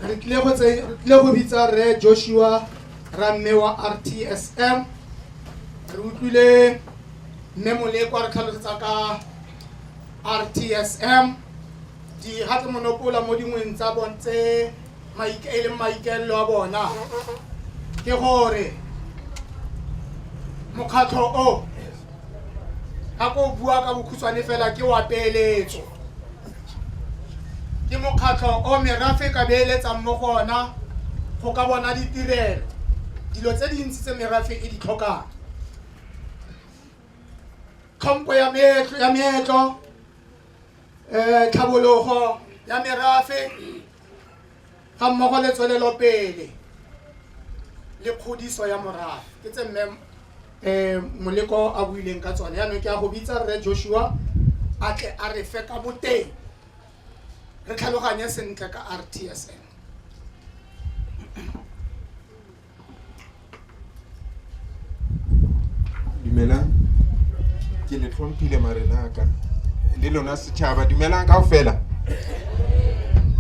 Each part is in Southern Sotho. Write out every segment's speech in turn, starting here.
Re tlile go tse re tlile go bitsa Rre Joshua Ramme wa RTSM. Re utlwile Mme Moleko a re tlhalosetsa ka RTSM. Di ga tle monopola mo dingweng tsa bone tse e leng maikaelelo a bona ke gore mokgatlho o ga ko bua ka bokhutshwane fela ke wa peeletso. Ke mokgatlho o merafe e ka beeletsang mo go ona go ka bona ditirelo, dilo tse dintsi tse merafe e di tlhokang. Tlhompho ya meetlo, ya meetlo, tlhabologo ya merafe ga mmogo le tswelelopele le kgodiso ya morafe ke tse mme Moleko a buileng ka tsone. Yaanong ke a go bitsa Rre Joshua a tle a re fe ka boteng re tlhaloganye sentle ka RTSM. Dumelang, ke le tlhomphile marena ka le lona setšhaba. Dumelang kaofela,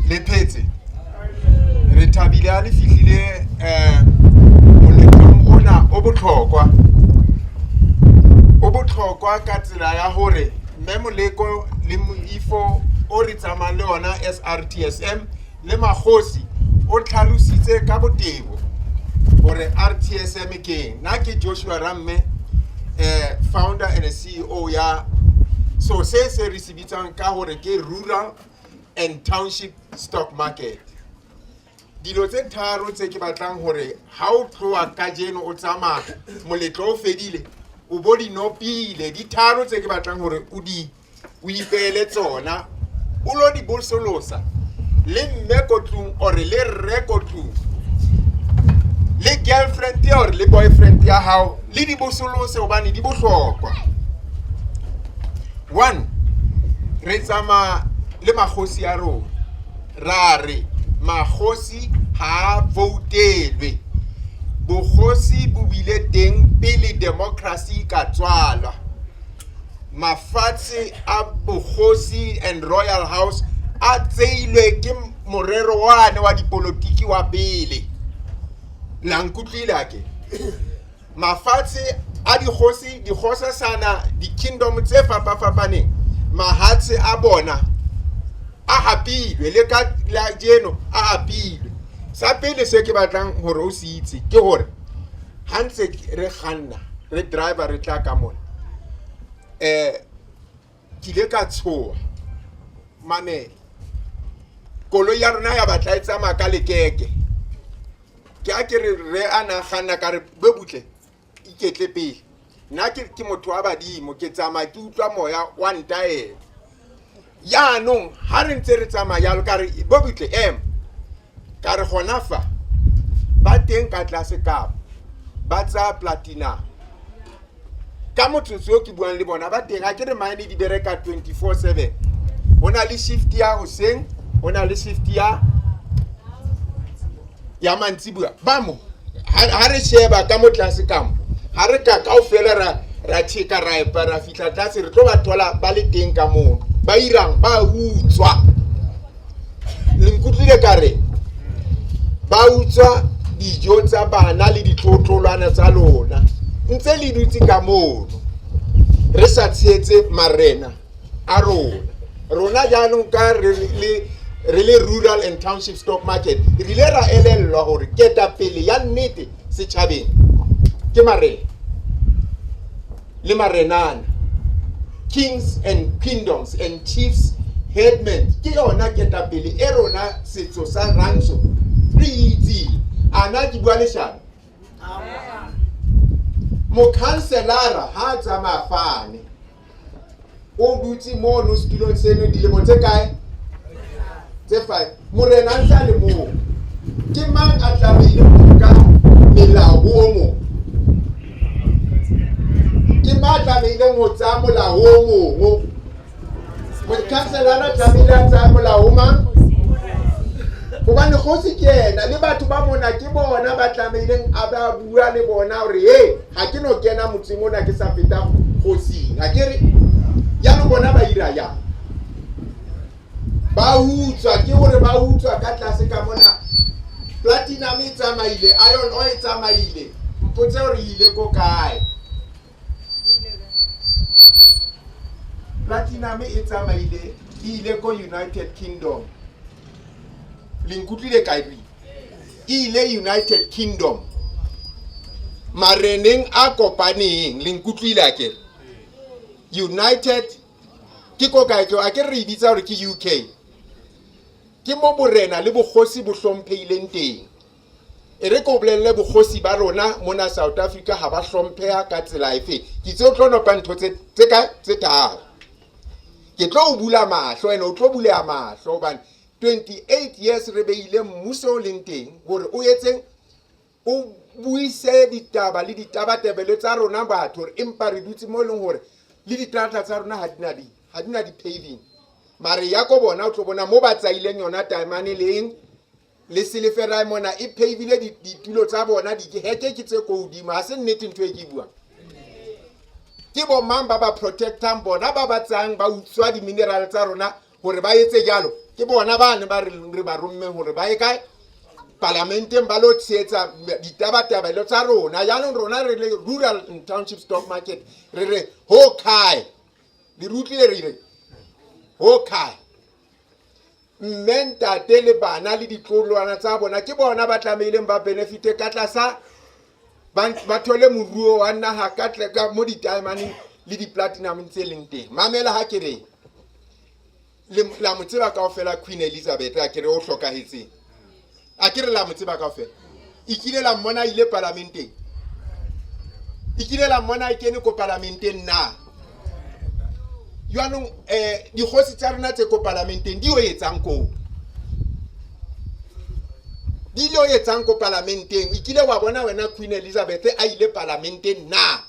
le phetse. Re thabile ha le fihlile moletlong ona o botlhokwa, o botlhokwa ka tsela ya hore mme Moleko le moifo o re tsamayang le ona SRTSM le magosi o tlhalositse ka botebo gore RTSM ke eng. Nna ke Joshua Ramme, founder and CEO ya so se se re se bitsang ka gore ke Rural and Township Stock Market. Dilo tse tharo tse ke batlang gore ha o tloa kajeno o tsamaya moletlo o fedile o bo di nopile, di tharo tse ke batlang gore o di o ipeele tsona o lo di bosolosa le mme ko tlung or le rre ko tlung le girlfriend ya or le boyfriend ya hao, le di bosolose hobane di bohlokwa. One, re tsamaya le magosi a rona, ra re magosi ha a voutelwe. Bogosi bo bile teng pele democracy ka tswalwa. Mafatshe a bogosi and royal house a tseilwe ke morero wane wa dipolotiki wa pele. La nkutlwile ake? Mafatshe a dikgosi, dikgosasana, di-kingdom tse fapafapaneng, mahatshe a bona a hapilwe le ka la jeno a hapilwe. Sa pele se ke batlang hore o se itse ke hore ha ntse re kganna re driver re tla ka mona, ke ile ka tshoha. Mamela, koloi ya rona ya batla e tsamaya ka lekeke. Ke a ke re re a na kganna ka re be butle iketle pele. Nna ke motho wa badimo, ke tsamaya ke utlwa moya wa ntaela. Jaanong ha re ntse re tsamaya jalo ka re bo butle ema, ka re gona fa ba teng ka tlase ka ba tsaya platinum. Ka motsotso o ke buang le bona ba teng, a ke re mine di bereka 24/7. Ho na le shift ya hoseng, ho na le shift ya ya mantsibuya. Ba mo ha re sheba ka mo tlase ka mo, ha re ka kaofela ra ra cheka ra epa ra fihla tlase, re tlo ba thola ba le teng ka mono. Ba irang ba utswa. Le nkutlwile ka re ba utswa dijo tsa bana le ditlotlolwana tsa lona ntse le dutse ka mono, re sa tshehetse marena a rona. Rona jaanong ka re le Rural and Township Stock Market re ile ra elellwa hore ketapele ya nnete setjhabeng ke marena le marenana, kings and kingdoms and chiefs, headmen. Ke yona ketapele e rona setso sa rantsho re itseng. A na ke bua leshano? Mokhanselara ha a tsamaya fane o dutse mono setulong seno dilemo tse kae? Tse 5. Morena a ntse a le moo. Ke mang a tlamehile ho nka melao ho o mong? Ke mang a tlamehileng ho tsaya molao o mong? Mokhanselara tlamehile a tsaya molao o mang? Hobane kgosi ke ena le batho ba mona ke bona ba tlamehileng a ba bua le bona hore he ha ke no kena motseng ona ke sa feta kgosing. Ha ke re jaanong bona ba ira jang? Ba utswa, ke hore ba utswa ka tlase ka mona. Platinum e tsamaile, iron ore e tsamaile. Mpotse hore e ile ko kae. Platinum e tsamaile, e ile ko United Kingdom. Le nkutlwile kae pele? E ile United Kingdom. Mareneng a kopaneng, le nkutlwile akere? United ke ko kae ke akere re e bitsa hore ke UK. Ke mo borena le bokgosi bo hlomphehileng teng. E re ke o bolelle bokgosi ba rona mona South Africa ha ba hlompheha ka tsela efe. Ke itse o tlo nopa ntho tse tse kae tse tharo. Ke tlo o bula mahlo ene o tlo buleha mahlo hobane 28 years re beile mmuso o leng teng hore o etseng o buise ditaba le ditabatebelo tsa rona batho hore empa re dutse mo e leng hore le diterata tsa rona ha di na di ha di na di-paving mare ya ko bona o tlo bona mo ba tsaileng yona taemane leng le sileferae mona e pavile ditulo tsa bona diheke ke tse ko hodimo ha se nnete ntho e ke e buang ke bo mang ba ba protectang bona ba ba tsayang ba utswa di-mineral tsa rona hore ba etse jalo ke bona ba ne ba re ba rommeng hore ba ye kae palamenteng ba lo tshehetsa ditabatabelo tsa rona jaanong rona re le rural and township stock market re re ho kae le re utlwile re re ho kae mme ntate le bana le ditloholwana tsa bona ke bona ba tlamehileng ba benefite ka tlasa ba thole moruo wa naha ka tle ka mo ditaemaneng le di-platinum tse leng teng mamela ha ke reng la mo tseba kaofela Queen Elizabeth a ke re o hlokahetseng a ke re la mo tseba kaofela e kile la mmona a ile palamenteng e kile la mmona a kene ko palamenteng na jwanong um dikgosi tsa rona tse ko palamenteng di o etsang koo di ile o etsang ko palamenteng e kile wa bona wena Queen Elizabeth a ile palamenteng na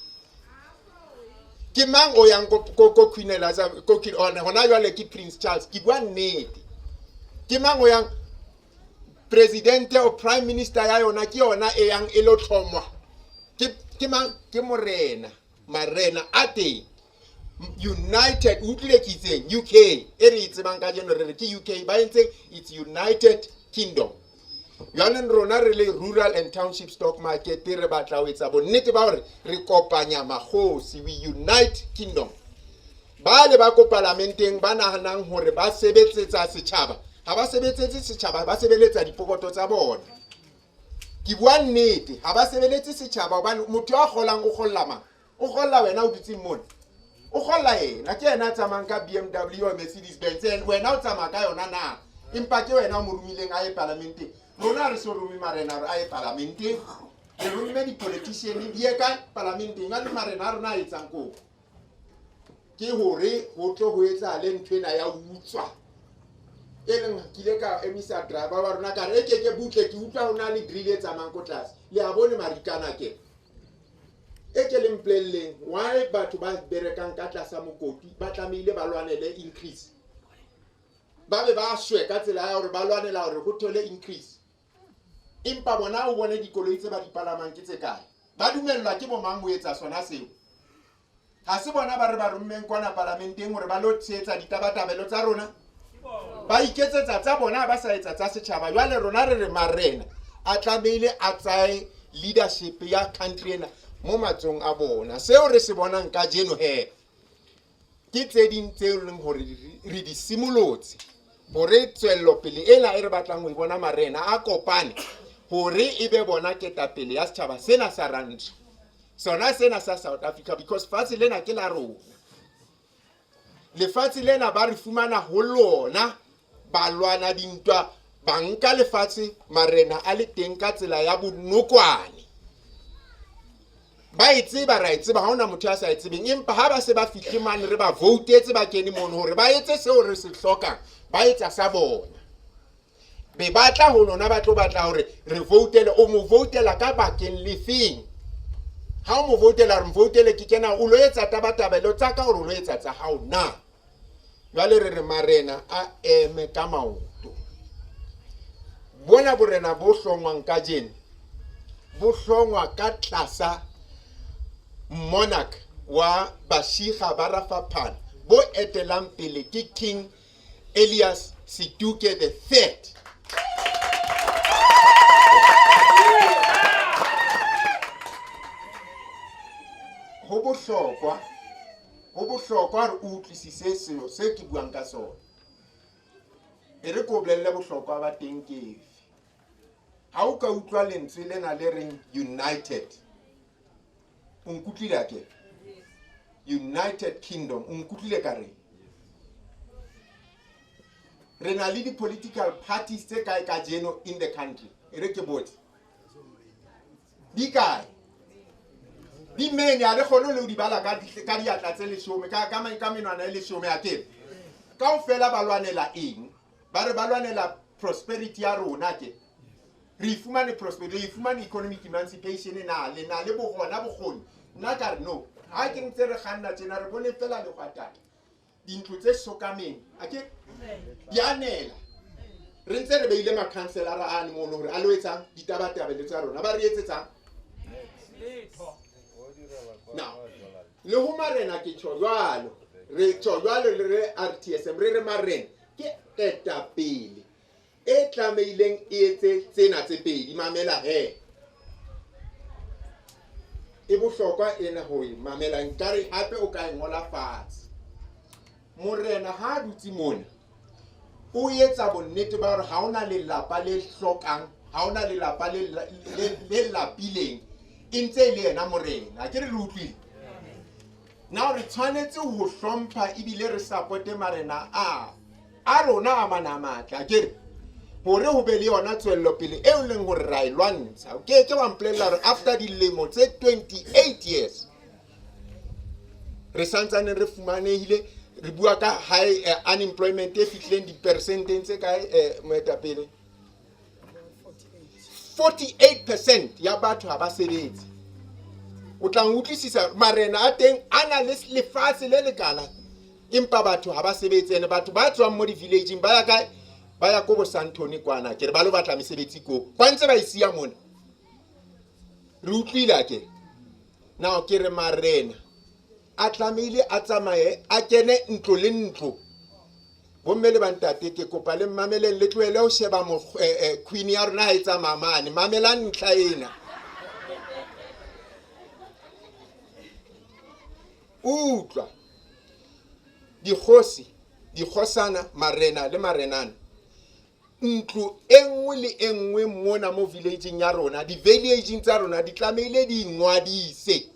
ke mang o yang ko Queen Elizabeth ko hona jwale ke Prince Charles ke bua nnete ke mang o yang presidente o prime minister ya yona ke yona e yang e lo tlhongwa ke mang ke morena marena a teng United o utlwile ke itseng UK e re e tsebang kajeno re re ke UK ba entse it's United Kingdom jwaneng rona re le rural and township stock market re batla ho etsa bonnete ba hore re kopanya makgosi we unite kingdom ba le ba ko palamenteng ba nahanang hore ba sebetsetsa setjhaba ha ba sebetsetse setjhaba ba sebeletsa dipokoto tsa bona ke bua nnete ha ba sebeletse setjhaba hobane motho ya kgolang o kgolla mang o kgolla wena o dutseng mona o kgolla yena ke yena a tsamayang ka BMW or Mercedes Benz wena o tsamaya ka yona na empa ke wena o mo romileng a ye palamenteng rona re so rome marena hore a ye palamenteng re romme di-politician di ye kae palamenteng jwale marena a rona a etsang koo ke hore ho tlo ho etsahale ntho ena ya utswa e leng ke ile ka emisa driver wa rona ka re e ke ke butle ke utlwa ho na le drill e tsamayang ko tlase le a bone marikana ke e ke le mpolelleng why batho ba berekang ka tlasa mokoti ba tlamehile ba lwanele increase ba be ba shwe ka tsela ya hore ba lwanela hore ho thole increase empa bona o bone dikoloi tse ba di palamang ke tse kae ba dumellwa ke bomang ho etsa sona seo ha se bona ba re ba rommeng kwana palamenteng hore ba lo tshehetsa ditabatabelo tsa rona ba iketsetsa tsa bona ba sa etsa tsa setjhaba jwale rona re re marena a tlamehile a tsaye leadership ya country ena mo matsong a bona seo re se bonang kajeno he ke tse ding tse e leng hore re di simolotse hore tswellopele ena e re batlang ho e bona marena a kopane hore e be bona ketapele ya setjhaba sena sa rantsho sona sena sa South Africa because fatshe lena ke la rona lefatshe lena ba re fumana ho lona ba lwana dintwa ba nka lefatshe marena a le teng ka tsela ya bonokwane ba e tseba ra e tseba ha hona motho ya sa e tsebeng empa ha ba se ba fihle mane re ba voutetse ba kene mono hore ba etse seo re se hlokang ba etsa sa bona be ba tla ho lona ba tlo batla hore re voutele o mo voutela ka bakeng lefeng ha o mo voutela re voutele ke kena o lo etsa tabatabelo tsa ka hore o lo etsa tsa hao na jwale re re marena a eme ka maoto bona borena bo hlongwang kajeno bo hlongwa ka tlasa monarch wa bashiga ba Rafaphana bo etelang pele ke King Elias Setuke the third. bohlokwa, ho bohlokwa hore o utlwisise selo se ke buang ka sona. E re ke o bolelle bohlokwa ba teng ke efe. Ha o ka utlwa lentswe lena le reng United, o nkutlwile akere? United Kingdom, o nkutlwile ka reng? Re na le di-political parties tse kae kajeno in the country? E re ke botse. Di kae? Di many, ha re kgone le ho di bala ka diatla tse leshome, ka menwana e leshome akere. Kaofela ba lwanela eng? Ba re ba lwanela prosperity ya rona ke. Re fumane prosperity, re fumane economic emancipation na le na le bohona bokgoni. Nna ka re no, ha ke ntse re kganna tjena re bone fela lehwatata. Dintlo tse sokameng, ake di a nela. Re ntse re beile makhanselara a ne mono hore a lo etsang ditabatabelo tsa rona, ba re etsetsang. Now, le ho marena ke tjho jwalo, re tjho jwalo le re RTSM, re re marena ke ketapele e tlamehileng e etse tsena tse pedi. Mamela he, e bohlokwa ena ho e mamela, nkare hape o ka e ngola fatshe. Morena ha a dutse mona, o etsa bonnete ba hore ha hona lelapa le hlokang, ha hona lelapa le lapileng, e ntse e le yena morena. Ke re le utlwile? Now re tshwanetse ho hlompha ebile re supporte marena a rona a mana a matle, akere? Hore ho be le yona tswellopele eo leng hore ra e lwantsha. O ke ke wa mpolella hore after dilemo tse 28 years re santsane re fumanehile, re bua ka high unemployment e fihlileng dipersenteng tse kae, moetapele? 48% ya batho ha ba sebetse. O tla utlwisisa marena a teng a na le lefatshe le lekana, empa batho ha ba sebetse. Ene batho ba tswang mo di-villageng ba ya kae? Ba ya ko bo Sandton kwana, ke re ba lo batla mesebetsi ko, ba ntse ba e siya mona. Re utlwile akere? Now ke re marena a tlamehile a tsamaye a kene ntlo le ntlo. Bomme le bantate, ke kopa le mmameleng, le tlohele ho sheba queen ya rona ha e tsamaya mane. Mamelang ntlha ena. Utlwa, dikgosi, dikgosana, marena le marenana, ntlo e nngwe le e nngwe mona mo villageng ya rona, di-villageng tsa rona di tlamehile di ingwadise,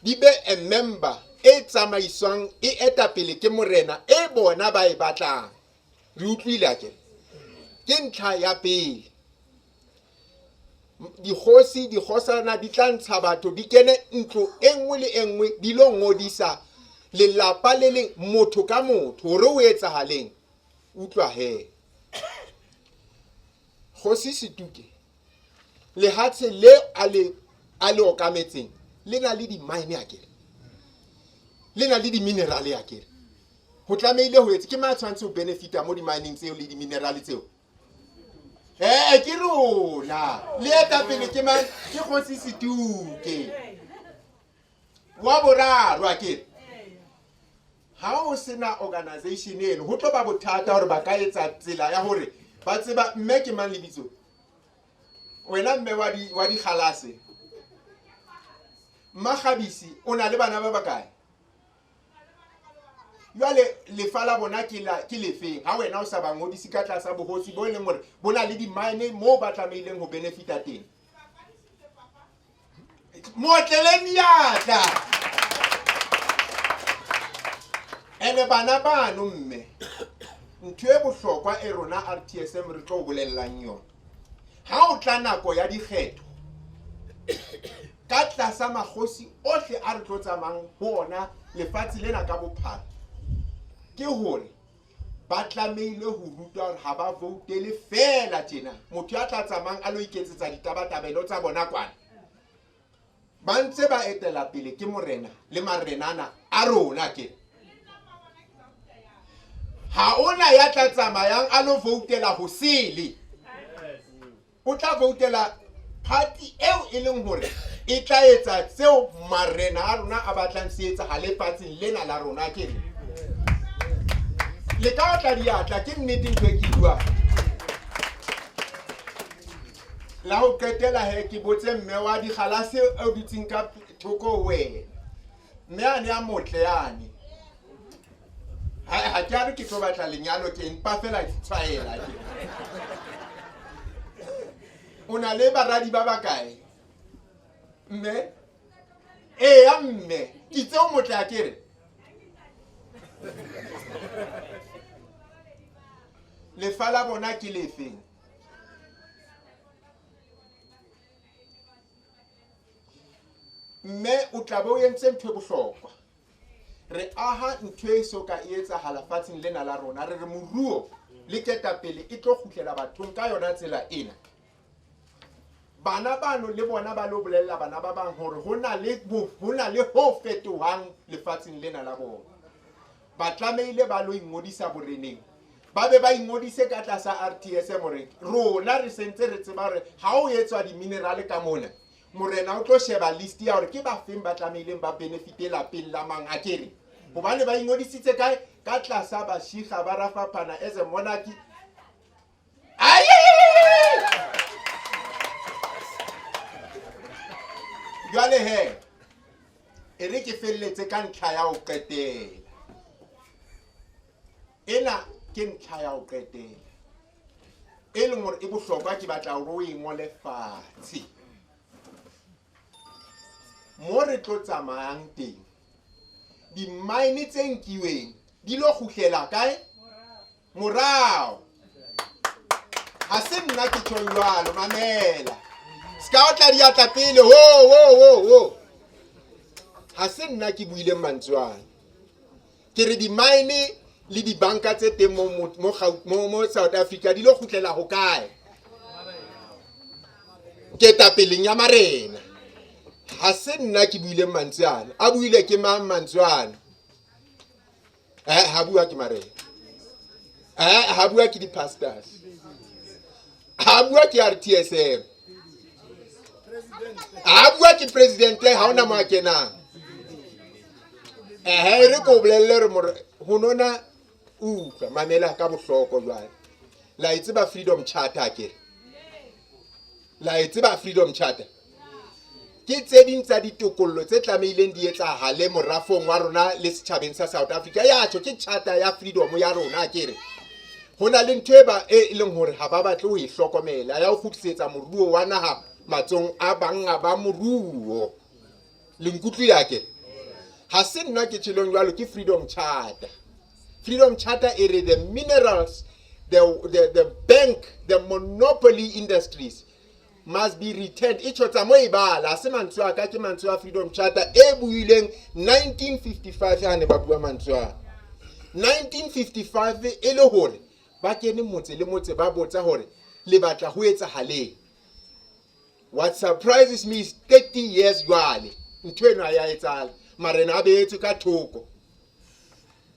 di be a member e tsamaiswang e etapele ke morena e bona ba e batlang. Re utlwile akere? Ke ntlha ya pele. Dikgosi, dikgosana di tla ntsha batho, di kene ntlo e nngwe le e nngwe, di lo ngodisa lelapa le leng, motho ka motho, hore o etsahaleng. Utlwa he, Kgosi Setuke, lehatshe le a le okametseng le na le di-mine akere, le na le di-mineral akere. Ho tlamehile ho etse ke mang a tshwanetse ho benefita mo di-mineng tseo le di-mineral tseo? Ke rona. Le etapele ke mang? Ke Kgosi Setuke wa boraro akere. Ha o sena organization eno, ho tlo ba bothata hore ba ka etsa tsela ya hore ba tseba mme ke mang lebitso. Wena mme wa dikgalase, Mmakgabisi, o na le bana ba bakae? Jwale lefa la bona ke lefeng ha wena o sa ba ngodise ka tlasa bohosi bo e leng hore bo na le di-mine moo ba tlamehileng ho benefita teng? Motleleng diatla. Ene bana bano mme, ntho e bohlokwa e rona RTSM re tlo o bolellang yona, ha o tla nako ya dikgetho ka tlasa makgosi ohle a re tlo tsamayang ho ona lefatshe lena ka bophara, ke hore ba tlamehile ho rutwa hore ha ba voutele feela tjena motho ya tla tsamayang a lo iketsetsa ditabatabelo tsa bona kwana. Ba ntse ba etela pele ke morena le marenana a rona ke. Ha ona ya tla tsamayang a lo voutela ho sele. O tla voutela party eo e leng hore e tla etsa tseo marena a rona a batlang se etsahale lefatsheng lena la rona ke re. Le ka otla diatla, ke nnete ntho e ke buang. La ho qetela he, ke botse mme wa dikgalase o dutseng ka thoko ho wena. Mme ane a motle yane. Ha ke a re ke tlo batla lenyalo ke empa fela ke tshwaela ke. O na le baradi ba bakae? Mme? Eya mme, ke itse o motle a ke re. Lefa la bona ke lefeng? Mme o tla be o entse ntho e bohlokwa. Re aha ntho e so ka e etsahala fatsheng lena la rona. Re re moruo le ketapele e tlo kgutlela bathong ka yona tsela ena. Bana bano le bona ba lo bolella bana ba bang hore ho na le ho na le ho fetohang lefatsheng lena la bona. Ba tlamehile ba lo ingodisa boreneng. Ba be ba ingodise ka tlasa RTSM hore rona re sentse re tseba hore ha o etswa di-mineral ka mona, morena o tlo sheba list ya hore ke ba feng ba tlamehileng ba benefite lapeng la mang akere. Hobane ba ingodisitse kae? Ka tlasa Bashiga ba Rafapana as a monarchy. Jwale he, e re ke felletse ka ntlha ya ho qetela. Ena ke ntlha ya ho qetela e leng hore e bohlokwa, ke batla hore o e ngole fatshe. Mo re tlo tsamayang teng, di-mine tse nkiweng di lo kgutlela kae? Morao. Ha se nna ke tjhong jwalo, mamela. Se ka otla diatla pele, ho, ho, ho, ho. Ha se nna ke buileng mantswe ana. Ke re di-mine le dibanka tse teng mo South Africa di lo kgutlela ho kae? Ketapeleng ya marena. Ha se nna ke buileng mantswe ana. A buile ke mang mantswe ana? Ha bua ke marena. Ha bua ke di-pastors. Ha bua ke RTSM. Ha bua ke president, ha ona mo a kenang. E re ko bolelle re ho nona utlwa mamela ka bohloko jwale. La e tseba Freedom Charter akere? La e tseba Freedom Charter? Ke tse ding tsa ditokollo tse tlamehileng di etsahale morafong wa rona le setjhabeng sa South Africa. Ya tjho ke charter ya freedom ya rona akere. Ho na le ntho e ba e leng hore ha ba batle ho e hlokomela ya ho kgutlisetsa moruo wa naha matsong a banga ba moruo. Le nkutlwile akere? Ha se nna ke tjhelong jwalo, ke Freedom Charter. Freedom Charter e re the minerals, the bank, the monopoly industries must be returned. E tjho tsa mo e bala, ha se mantswe a ka, ke mantswe a Freedom Charter e buileng 1955 ha ne ba bua mantswe a. 1955 e le hore ba kene motse le motse ba botsa hore le batla ho etsahaleng. What surprises me is 30 years jwale ntho eno ha ya etsahala. Marena a behetswe ka thoko.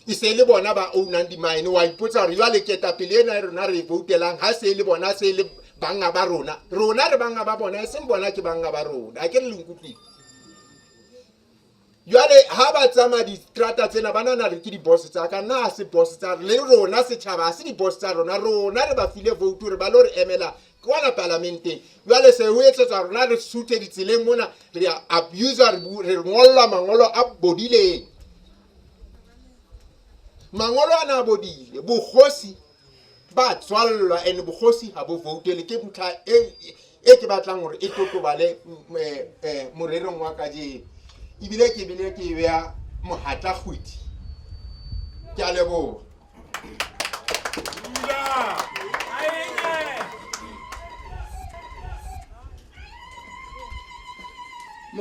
E se le bona ba ownang di-mine. Wa ipotsa hore jwale ketapele ena e rona re e voutelang ha se le bona, se le banga ba rona. Rona re banga ba bona, e seng bona ke banga ba rona. Ha ke re le nkutlwile? Jwale ha ba tsamaya distrata tsena ba nahana re ke di-boss tsa ka. Nna ha se boss tsa le rona setjhaba, ha se di-boss tsa rona. Rona re ba file vote hore ba lo re emela kwana palamenteng. Jwale se ho etsetswa rona re suthe ditseleng mona, re a abuse, re ngollwa mangolo a bodileng. Mangolo ana a bodile. Bokgosi ba tswallwa and bokgosi ha bo voutele. Ke ntlha e ke batlang hore e totobale morerong wa kajeno. Ebile ke bile ke beha mohatla kgwedi. Ke a leboha. Dula.